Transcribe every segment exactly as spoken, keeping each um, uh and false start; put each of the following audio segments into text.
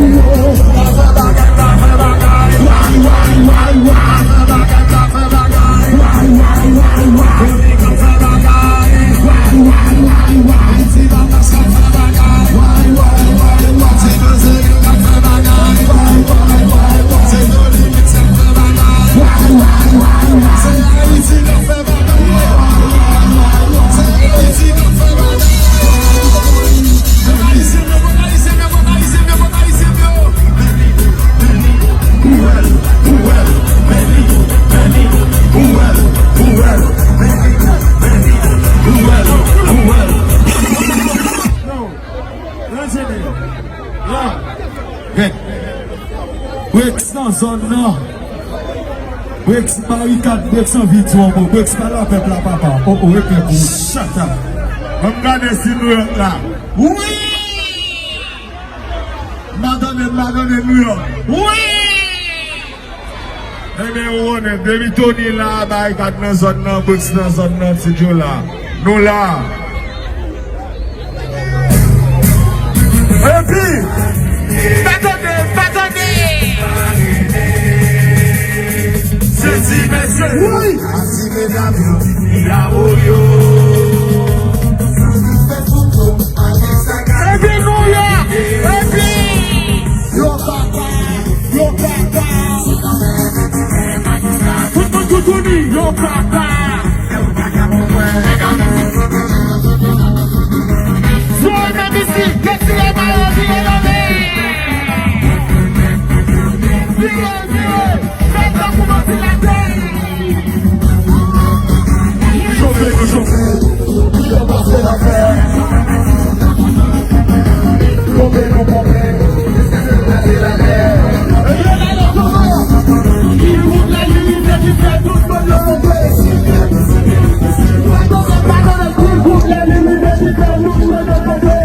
Yo, yo, Brix nan zòn nan. Brix barikad, Brix anvi di yon mo. Brix pale a pèp la, papa. O, o, e pèp ou. Chata. Ban m gade si New York la. Wi! M pa tande, m pa tande New York. Wi! Ebyen, ou konnen, depi Tony la, barikad nan zòn nan, Brix nan zòn nan, Ti Joe la. Nou la. Epi, pa tande, pa tande. Sezi mesye. Wi. Asi medam yo, bravo yo. Epi New York, epi yo papa, yo papa. Tout moun toutouni, yo papa. Joe nan mizik, Keti e mayo, vire nan men. Vire, vire, fè tankou vantilatè. Chofé nou chofé, pou yo pase nan fè. Ponpe nou ponpe, pou yo pase nan fè. Ki wout la limite ki fè tout moun yo ponpe. Ki wout la limite ki fè tout moun yo ponpe.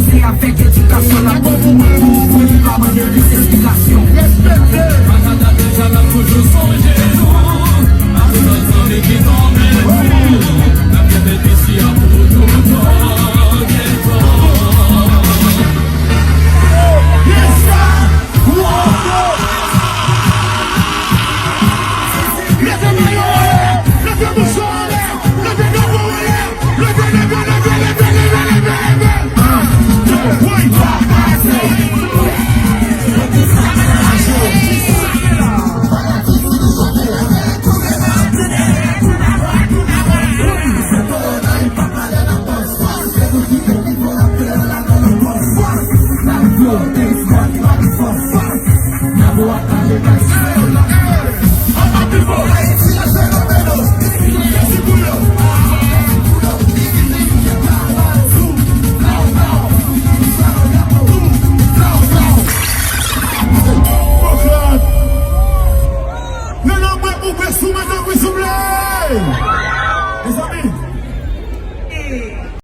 Se avèk edikasyon n ap bon pou moun, pou moun ki pa mande plis esplikasyon. Respekte! Patata deja n ap toujou sonje nou. Ak tout zanmi ki tonbe nou. N ap kenbe pisi a pou nou tout tan, gen tan. Yes, sir! Leve mayo anlè! Leve bouch ou anlè! Leve drapo anlè! Leve, leve, leve! Woy, pa pase!